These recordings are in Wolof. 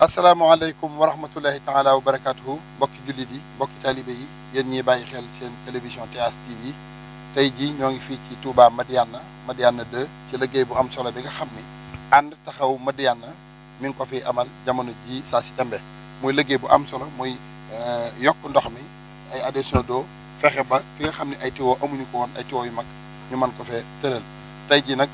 asalaamaaleykum wa rahmatullahi taala wa barakatuhu mbokki jullit yi mbokki talibe yi yéen ñiy bàyyi xel seen télévision TH TV tey jii ñoo ngi fii ci Touba Madiyana 2 ci liggéey bu am solo bi nga xam ni ànd taxaw Madiyana mi ngi ko fi amal jamono ji saa si tembe muy liggéey bu am solo muy yokk ndox mi ay adduction d'eau fexe ba fi nga xam ne ay tuyaux amuñu ko woon ay tuyaux yu mag ñu mën ko fee tëral tey jii nag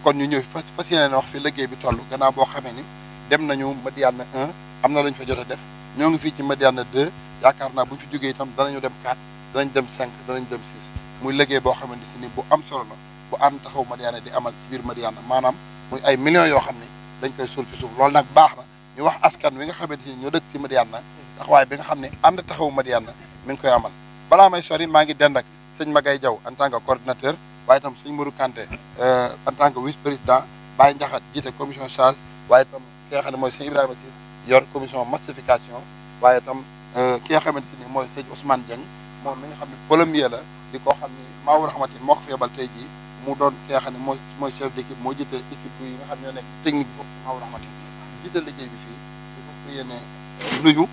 kon ñu ñëw fas yéene wax fi liggéey bi toll gannaaw boo xamee ni dem nañu Madiyana 1 am na lañu fa jot a def ñoo ngi fii ci Madiyana 2 yaakaar naa bu ñu fi jógee itam danañu dem 4 danañ dem 5 danañ dem 6 muy liggéey boo xamante si ni bu am solo la bu ànd taxaw Madiyana di amal ci biir Madiyana maanaam muy ay millions yoo xam ne dañ koy suul ci suuf loolu nag baax na ñu wax askan wi nga xamante si ni ñoo dëkk ci Madiyana taxawaay bi nga xam ne ànd taxaw Madiyana mi ngi koy amal balaa may sori maa ngi dend ak sëñ Magay Diaw en tant que coordinateur waaye itam sëñ Modou Kanté en tant que vice président Baye Ndiakhate jiite commission charge waaye itam ki nga xam ne mooy sëñ Ibrahima Ciss yor commission massification waaye itam ki nga xamante ni mooy sëñ Ousmane Dieng moom mi nga xam ne premier la di koo xam ne Maou Rahmati moo ko feebal tey jii mu doon ki nga xam ne mooy chef d'équipe moo jiite équipe yi nga xam ne ñoo nekk technique bi foofu Maou Rahmati jiite liggéey bi fii di foofu yéene nuyu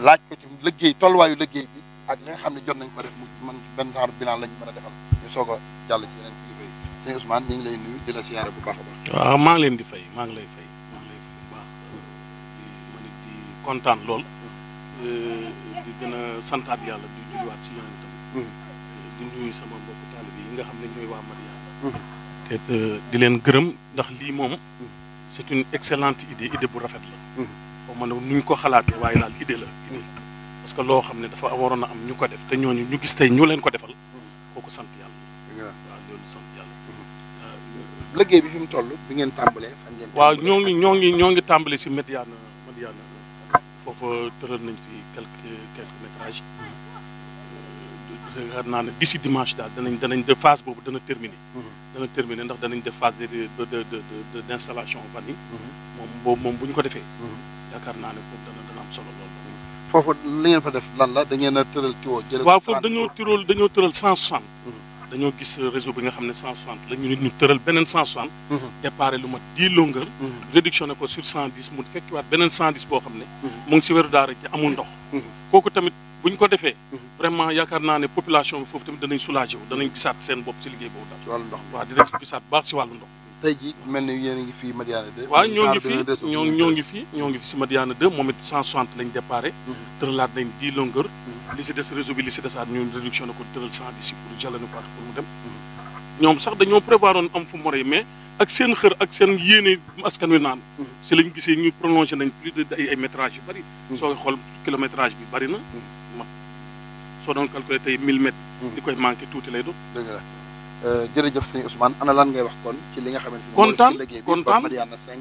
laaj ko ci liggéey tolluwaayu liggéey bi ak li nga xam ne jot nañ ko def mu mën benn genre bilan lañ mën a defal ñu soog a jàll ci yeneen kilifa yi sëñ Ousmane ñu ngi lay nuyu di la siyaare bu baax a baax. waaw maa ngi leen di fay maa ngi lay fay kontaan lool di gën a santaat yàlla di julliwaat si yonentam di nuyu sama mbokku taalibe yi nga xam ne ñooy waa Madiyana te di leen gërëm ndax lii moom c'est une excellente idée bu rafet la xaw ma ne nuñ ko xalaatee waaye daal idée la parce que loo xam ne dafa waroon a am ñu ko def te ñooñu ñu gis tey ñu leen ko defal kooku sant yàlla waaw loolu sant yàlla liggéey bi fi mu toll bi ngeen tàmbalee fan ngeen waaw ñoo ngi tàmbale si Madiyana foofu tëral nañ fi quelques métrages xam naa ne d'ici dimanche daal danañ def phase boobu dana terminer ndax danañ def phase d' installation van yi moom bu ñu ko defee yaakaar naa ne foofu dana am solo loolu foofu li ngeen fa def lan la da ngeen a tëral tuyau waaw foofu dañoo tëral 160 dañoo gis réseau bi nga xam ne 160 la ñu tëral beneen 160 déparé lu mat 10 longueur réductionné ko sur 110 mu fekkiwaat beneen 110 boo xam ne mu ngi si weeru daara ci amul ndox kooku tamit buñ ko defee vraiment yaakaar naa ne population bi foofu tamit danañ soulagé wu danañ gisaat seen bopp si liggéey boobu daal ci wàllu ndox waaw dinañ ci gisaat baax si wàllu ndox tey ji mel ni yéen a ngi fii Madiyana 2 waaw ñoo ngi fi si Madiyana 2 moom it 160 lañ déparé tëralaat nañ 10 longueur li si des réseau bi li si desaat ñu réduction ne ko tëral 110 pour jalani ko pour mu dem ñoom sax dañoo prévoir oon am fu mu waree mais ak seen xër ak seen yéene askan wi naan si lañ gisee ñu prolongé nañ plus de ay métrage yu bëri soo xool kilométrage bi bëri na mat soo doon calculé tey 1000 mètres di koy manqué tuuti lay doon dëgg la jërëjëf sëñ Ousmane ana lan ngay wax kon ci li nga xamante ne kontaan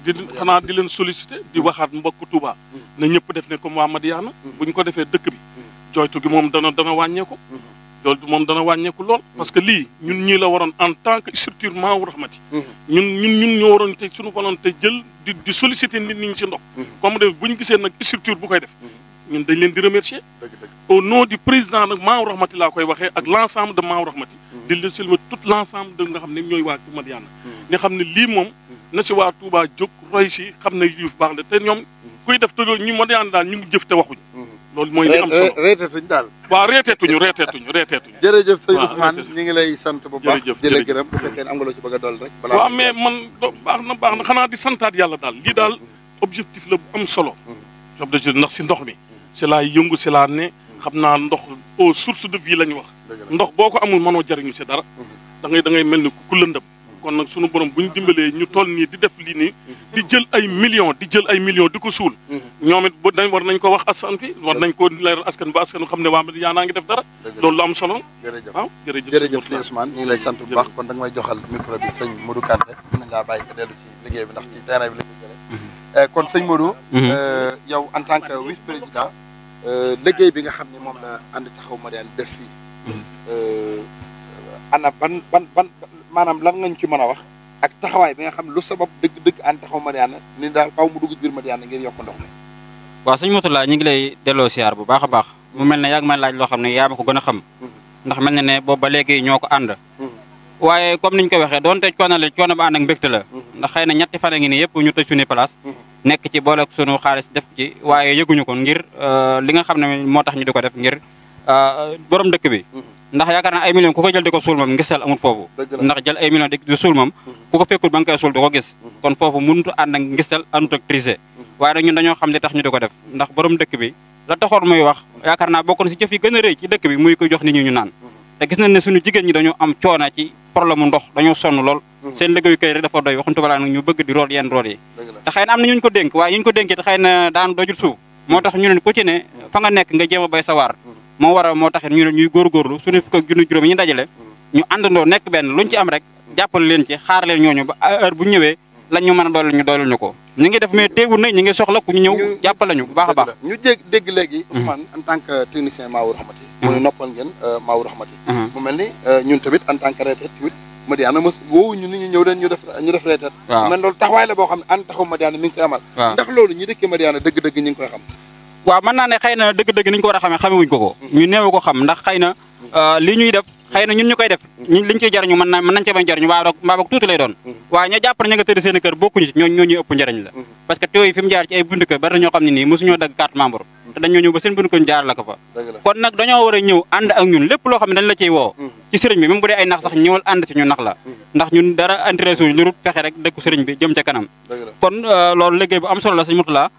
di xanaa di leen sollicité di waxaat mbokk Touba na ñëpp def ne comme waa Madiyana buñ ko defee dëkk bi jooytu gi moom dana wàññeeku loolu moom dana wàññeeku lool parce que lii ñun ñii la waroon en tant que structure Maou Rahmati ñun ñoo waroon tey suñu volonté jël di solliciter nit ñi si ndox comme de bu ñu gisee nag structure bu koy def ñun dañ leen di remercier au nom du président nag Maou Rahmati laa koy waxee ak l' ensemble de Maou Rahmati di leen silma tout l' ensemble de nga xam ne ñooy waa Madiyana nga xam ne lii moom na si waa Touba jóg roy si xam ne lii baax la te ñoom kuy def te ñu Madiyana daal ñu ngi jëf te waxuñ loolu mooy li am solo reeteetuñ daal waaw reeteetuñu jërëjëf sëñ Ousmane ñu ngi lay sant bu baax di la gërëm bu fekkee ne am nga loo ci bëgg a dool rek waaw mais man baax na xanaa di santaat yàlla daal lii daal objectif la bu am solo objectif ndax si ndox mi si laa yëngu si laa ne xam naa ndox au source de vie la ñu wax ndox boo ko amul mënoo jariñu si dara da ngay mel ni ku lëndëm kon nag sunu borom bu ñu dimbalee ñu toll nii di def lii nii di jël ay millions di ko suul ñoom it war nañ ko wax askan bi war nañ ko leeral askan ba askan xam ne waa Madiyana ngi def dara loolu lu am solo waaw jërëjëf sëñ Ousmane ñu ngi lay sant bu baax kon da nga may joxal micro bi sëñ Modou Kanté mën ngaa bàyyi ko dellu ci liggéey bi ndax ci terrain bi la ko jëlee kon sëñ Modou yow en tant que vice président liggéey bi nga xam ne moom la ànd taxaw Madiyana def fii ana ban maanaam lan ngañ ci mën a wax ak taxawaay bi nga xam lu sabab dëgg ànd taxaw Madiyana ni daal faaw mu dugg biir Madiyana ngir yokk ndox mi waaw sëñ Moutalla ñu ngi lay delloo siyaar bu baax a baax mu mel ne yaa ngi may laaj loo xam ne yaa ma ko gën a xam ndax mel na ne boobu ba léegi ñoo ko ànd waaye comme niñ ko waxee doonte coono ba ànd ak mbégte la ndax xëy na ñetti fan a ngi nii yëpp ñu tëj suñu place nekk ci boole ak sunu xaalis def ci waaye yëguñu ko ngir li nga xam ne moo tax ñu di ko def ngir borom dëkk bi ndax yaakaar naa ay millions ku ko jël di ko suul moom ngistal amul foofu ndax jël ay millions di suul moom ku ko fekkul ba nga koy suul du ko gis kon foofu mënutu ànd ak ngistal àndut ak tricher waaye nag ñun dañoo xam li tax ñu di ko def ndax borom dëkk bi la taxoon muy wax yaakaar naa bokk na si jëf yi gën a rëy ci dëkk bi muy koy jox nit ñi ñu naan te gis nañ ne suñu jigéen ñi dañoo am coona ci problème mu ndox dañoo sonn lool seen liggéeyu kay rek dafa doy waxantu balaa nag ñu bëgg di root yenn root yi te xëy na am na ñu ko dénk waaye ñu ko dénkee te xëy na daan dojul suuf moo tax ñu ne ku ci ne fa nga nekk nga jéem a bay sa waar moo tax ñu ne ñuy góorgóorlu suñu fukk ak juróom yi ñu dajale ñu àndandoo nekk benn luñ ci am rek jàppale leen ci xaar leen ñooñu ba heure bu ñëwee lañ ñu mën a dooleel ñu ko ñu ngi def mais teewul nag ñu ngi soxla ku ñu ñëw jàppale ñu bu baax a baax ñu dégg léegi Ousmane en tant que technicien Maou Rahmati mu ne noppal ngeen Maou Rahmati mu mel ni ñun tamit en tant que retraite tamit Madiyana mos woowuñu nit ñi ñëw leen ñu def retraite man loolu taxawaay la boo xam ne ànd taxaw Madiyana mi ngi koy amal ndax loolu ñi dëkkee Madiyana dëgg-dëgg ñi ngi koy xam waaw mën naa ne xëy na dëgg-dëgg ni ñu ko war a xamee xamewuñ ko ñu néew ko xam ndax xëy na li ñuy def xëy na ñun ñu koy def liñ ciy jariñu mën nañ ci bañ jariñu waaye mbaa boog tuuti lay doon waaye ña jàpp na ña nga tëdd seen kër bokkuñu ci ñoo ñuy ëpp njariñ la parce que tuyau yi fi mu jaar ci ay buntu kër bari na ñoo xam ne nii mosuñoo dagg carte membre te dañoo ñëw ba seen buntu kër jaar la ko fa kon nag dañoo war a ñëw ànd ak ñun lépp loo xam ne dañ la ciy woo ci sëriñ bi même bu dee ay nax sax ñëwal ànd ci ñu nax la ndax ñun dara intéressé wuñu lu dul fexe rek dëkku sëriñ bi jëm ca kanam kon loolu liggéey bu am solo la sëñ Mourtala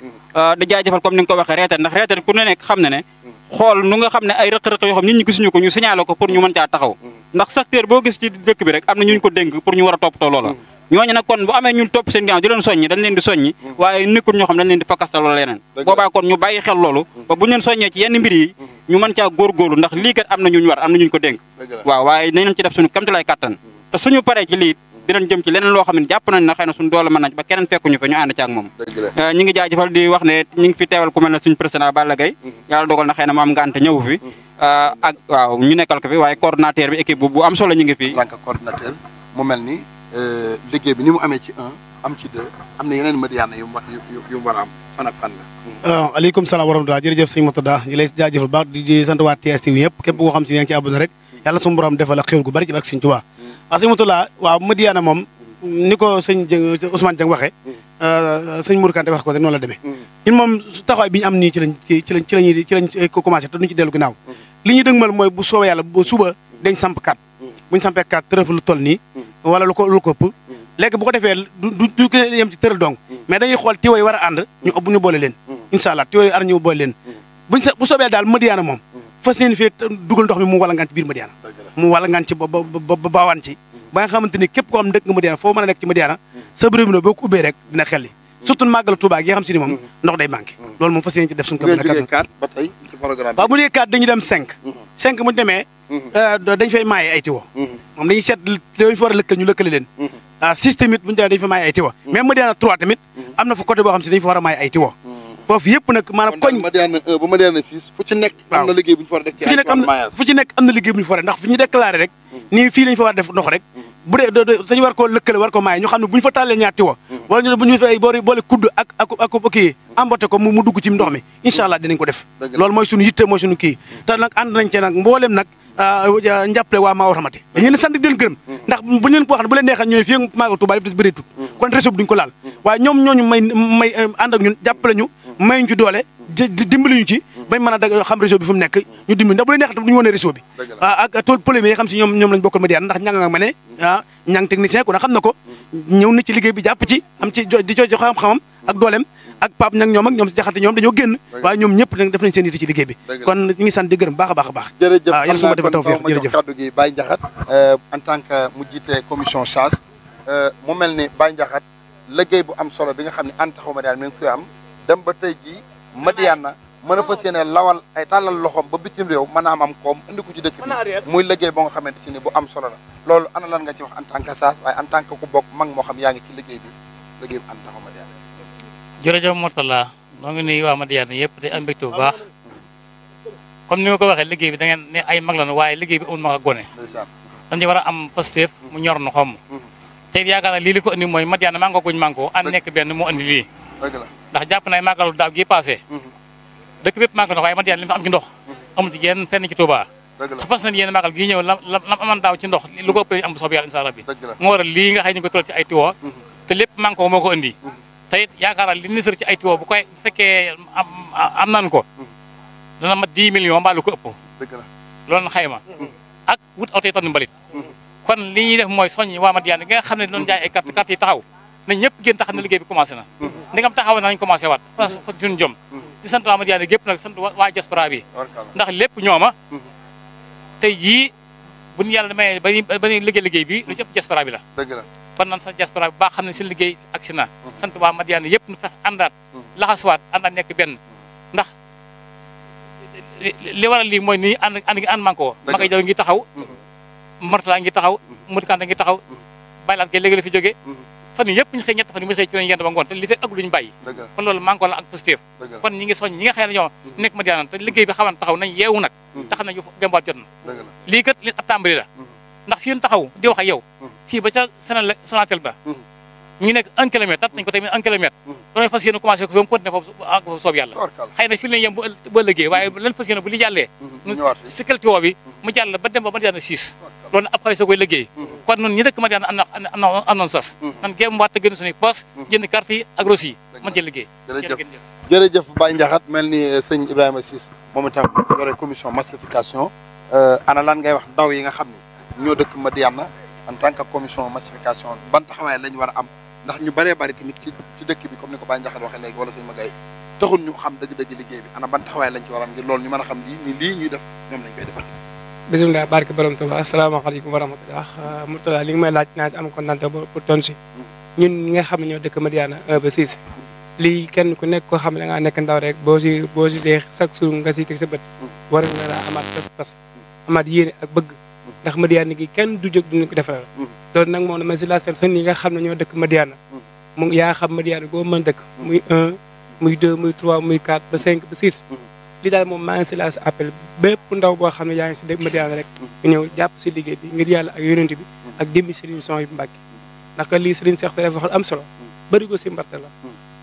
di jaajëfal comme ni nga ko waxee reetal ndax reetal ku ne nekk xam ne xool nu nga xam ne ay rëq-rëq yoo xam nit ñi gisuñu ko ñu signalé ko pour ñu mën caa taxaw ndax secteur boo gis ci dëkk bi rek am na ñu ko dénk pour ñu war a toppatoo loola ñooñu nag kon bu amee ñun topp seen ginnaaw di leen soññi dañ leen di soññi waaye nekkul ñoo xam dañ leen di fakastal wala leneen boobaa kon ñu bàyyi xel loolu ba bu ñu leen soññee ci yenn mbir yi ñu mën caa góorgóorlu ndax lii kat am na ñu war am na ñu ko dénk waaw waaye nañ leen ci def suñu kamtalaay kattan te suñu paree ci lii dinañ jëm ci leneen loo xam ne jàpp nañ na xëy na suñu doole mën nañ ba keneen fekkuñu fa ñu ànd ci ak moom ñi ngi jaajëfal di wax ne ñi ngi fi teewal ku mel ne suñu président Balla Gaye yàlla dogal na xëy na mu am ngànte ñëw fi ak waaw ñu nekkal ko fi waaye coordonnateur bi équipe bu am solo ñu ngi fi en tant que coordonnateur mu mel ni liggéey bi ni mu amee ci 1 am ci 2 am na yeneen Madiyana yu mu war a am fan ak fan la aleykum salaam wa rahmatulah jërëjëf sëñ Mourtada di lay jaajëfal baax di sant waa TSTV yëpp képp koo xam si yaa ngi ci abonné rek yàlla suñu borom defal la xéwal gu bari ci barke sëñ Tuubaa sëñ Mourtada waaw Madiyana moom ni ko sëñ Ousmane Dieng waxee sëñ Mour Kanté wax ko rek noonu la demee ñun moom su taxawaay bi ñu am nii ci lañ ko commencé te duñu ci dellu ginnaaw li ñu dëgmal mooy bu soobee yàlla bu suba dañ samp 4 buñu sampee 4 tërëf lu toll nii wala lu ko ëpp léegi bu ko defee du yem ci tëral donc mais dañuy xool tiwo yi war a ànd ñu boole leen incha allah tiwo yi ar ñu boole leen bu soobee daal Madiyana moom fas yéene fee dugal ndox mi mu wala ngaan ci biir Madiyana mu wala ngaan ci ba baawaan ci ba nga xamante ni képp koo xam dëkk nga Madiyana foo mën a nekk ci Madiyana sa robinet boo ko ubbee rek dina xelli surtout màggal Touba gi nga xam si ni moom ndox day manqué loolu moom fas yéene ci def suñu waaw bu dee 4 dañuy dem 5 bu ñu demee dañ fay maaye ay tiwo moom dañuy seet dañ fa war a lëkkal ñu lëkkale leen 6 tamit bu ñu demee dañ fa maaye ay tiwo mais Madiyana 3 tamit am na fa côté boo xam si dañ fa war a maaye ay tiwo foofu yëpp nag maanaam koñ Madiyana 1 ba Madiyana 6 fu ci nekk am na liggéey bu ñu fa war a def ci fu ci nekk am na liggéey bu ñu fa war a def ndax fi ñu déclaré rek nii fii lañ fa war a def ndox rek bu dee dañu war koo lëkkale war ko maaye ñu xam ne bu ñu fa tàllee ñaar tiwo wala ñu bu ñu fay boole kudd ak kii emboté ko mu dugg ci ndox mi incha allah dinañ ko def loolu mooy suñu yitte mooy suñu kii te nag ànd nañ ci nag mboolem nag njàppale waa Maou Rahmati dañu leen sant di leen gërëm ndax bu ñu leen ko wax ne bu leen neexal ñooy fii Magal Touba def des bëreetut kon réseau bi duñ ko laal waaye ñoom ñooñu may ànd ak ñun jàppale ñu may ñu ci doole dimbali ñu ci bañ mën a xam réseau bi fu mu nekk ñu dimbali ndax bu leen neexal tam du ñu wone réseau bi ak tool polémique yi xam si ñoom lañ bokkal Madiyana ndax ñanga nga ma ne ñang technicien ku ne xam na ko ñëw na ci liggéey bi jàpp ci am ci di jox xam-xamam ak dooleem ak Pape nag ñoom ak ñoom si jaxate ñoom dañoo génn waaye ñoom ñëpp nag def nañ seen yitte ci liggéey bi kon ñu ngi sant di gërëm baax a baax a baax jërëjëf yàlla su ma defee tawfeex jërëjëf kaddu gi Baye Ndiakhate en tant que mu jiite commission chasse mu mel ni Baye Ndiakhate liggéey bu am solo bi nga xam ne ànd taxawu Madiyana mi ngi koy am dem ba tey jii Madiyana mën a fas yéene lawal ay tàllal loxoom ba bitim réew mën a am koom indi ko ci dëkk bi muy liggéey boo nga xamante si ni bu am solo la loolu ana lan nga ci wax en tant que chasse waaye en tant que ku bokk mag moo xam yaa ngi ci liggéey bi ànd taxawu Madiyana jërëjëf Mourtalla noo ngi nuyu waa Madiyana yëpp te am mbégte bu baax comme ni nga ko waxee liggéey bi da ngeen ne ay mag lañu waaye liggéey bi amul mag ak gone dañu war a am positif mu ñor na xomm te yaakaar naa lii li ko indi mooy Madiyana manko guñ manko an nekk benn moo indi lii ndax jàpp naa màggalu daaw gi passé dëkk bépp manko ndox waaye Madiyana li mu fa am ci ndox amul ci genn fenn ci Touba te fas nañ yéen màggal gii ñëw lam aman daaw ci ndox lu ko ëpp am bu soob yàlla insha Allah bi moo waral lii nga xëy ñu ko toll ci ay tiwo te lépp manko moo ko indi te it yaakaar li nisër ci ay tuyau bu fekkee am nan ko dana mat 10 millions mbaa lu ko ëpp dëgg la loolu xayma ak wut oto yi tonn mbalit kon li ñuy def mooy soññi waa Madiyana gi nga xam ne doon jaay ay carte yi taxaw na ñëpp gën tax na liggéey bi commencé na ndegam taxaw nañ commencé waat fa suñu jom di sant waa Madiyana gépp nag sant waa diaspora bi ndax lépp ñooma tey jii bu ñu yàlla may ba ñu liggéey bi lu ci ëpp diaspora bi la dëgg la kon nan sa diaspora bi baax xam ne seen liggéey agsi na sant waa Madiyana yëpp nu fex àndaat laxasuwaat àndaat nekk benn ndax li waral lii mooy nii ànd man ko ma koy jaw ngi taxaw Mortala ngi taxaw Modou Kanta ngi taxaw baylaat kay léegi la fi jógee fan yi yëpp ñu xëy ñett fan yi mu xëy ci lañu yend ba ngoon te li fekk ak luñu bàyyi kon loolu man ko la ak positif kon ñi ngi soñ ñi nga xëy na ñoo nekk Madiyana te liggéey bi xawan taxaw nañ yeewu nag tax nañu gembaat jot na lii kat li ab tàmbali la ndax fii ñu taxaw di wax ak yow fii ba ca Sonatel ba ñu ngi nekk 1 kilomètre tat nañ ko tamit 1 kilomètre doon fas yéene commencé ko fi mu continué foofu ak foofu soob yàlla xëy na fii lañ yem ba liggéey waaye lan fas yéene bu li jàllee si qualité woo bi mu jàll ba dem ba Madiyana 6 loolu ab xëy sa koy liggéey kon noonu ñi dëkk Madiyana am noonu sas nan géem waat te gën suñuy poos jënd carte yi ak rosi yi mën cee liggéey jërëjëf Baye Ndiakhate mel ni sëñ Ibrahima Ciss moom itam yore commission massification ana lan ngay wax ndaw yi nga xam ne ñoo dëkk Madiyana en tant que commission massification ban taxawaay lañ war a am ndax ñu bëree bëri tamit ci dëkk bi comme ni ko Baye Ndiakhate waxee léegi wala sëñ Magay taxul ñu xam dëgg-dëgg liggéey bi ana ban taxawaay lañ ci war a am ngir loolu ñu mën a xam lii ñuy def ñoom lañ koy defal. bisimilah barke borom Tuuba asalaamaaleykum wa rahmatulah Mourtala li nga may laaj naa si am kontaan pour ton si ñun ñi nga xam ne ñoo dëkk Madiyana 1 ba 6 lii kenn ku nekk koo xam ne da ngaa nekk ndaw rek boo si dee chaque jour nga si teg sa bët war nga la amaat pas-pas amaat yéene ak bëgg ndax Madiyana gi kenn du jóg duñu ko defaral loolu nag moom dama si laaj seen yi nga xam ne ñoo dëkk Madiyana mu yaa xam Madiyana goo mën dëkk muy 1 muy 2 muy 3 muy 4 ba 5 ba 6 li daal moom maa ngi si laaj appel bépp ndaw boo xam ne yaa ngi si dëkk Madiyana rek nga ñëw jàpp si liggéey bi ngir yàlla ak yonent bi ak jëmmi Serigne Son yi Mbàkke ndax lii Serigne Cheikh dafa wax am solo bëri ko si mbarte la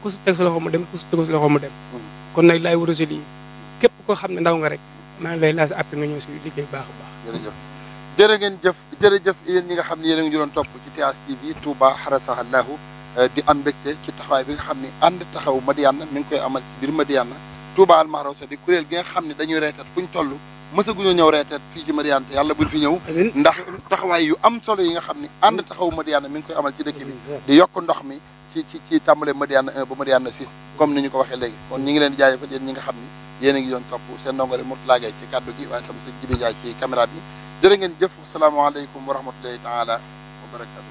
ku si teg sa loxo mu dem ku si tegu si loxo mu dem kon nag laay war a si lii képp koo xam ne ndaw nga rek maa ngi lay laaj appel nga ñëw si liggéey baax a baax jërëjëf yéen ñi nga xam ne yéen a ngi doon topp ci TS TV Touba Harasahallahu di am mbégte ci taxawaay bi nga xam ne ànd taxaw Madiyana mi ngi koy amal ci biir Madiyana Touba Al Mahrousa di kuréel gi nga xam ne dañuy reetat fu ñu toll mësaguñoo ñëw reetat fii ci Madiyana te yàlla buñ fi ñëw ndax taxawaay yu am solo yi nga xam ne ànd taxaw Madiyana mi ngi koy amal ci dëkk bi di yokk ndox mi ci tàmbale Madiyana 1 ba Madiyana 6 comme ni ñu ko waxee léegi kon ñi ngi leen di jaajëfal yéen ñi nga xam ne yéen a ngi doon topp seen ndongole Mourtala Gaye ci kàddu gi waaye tam seen Jibi Njaay ci caméra bi jërë ngeen jëf asalaamaaleykum wa rahmatullahi taala wa barakatu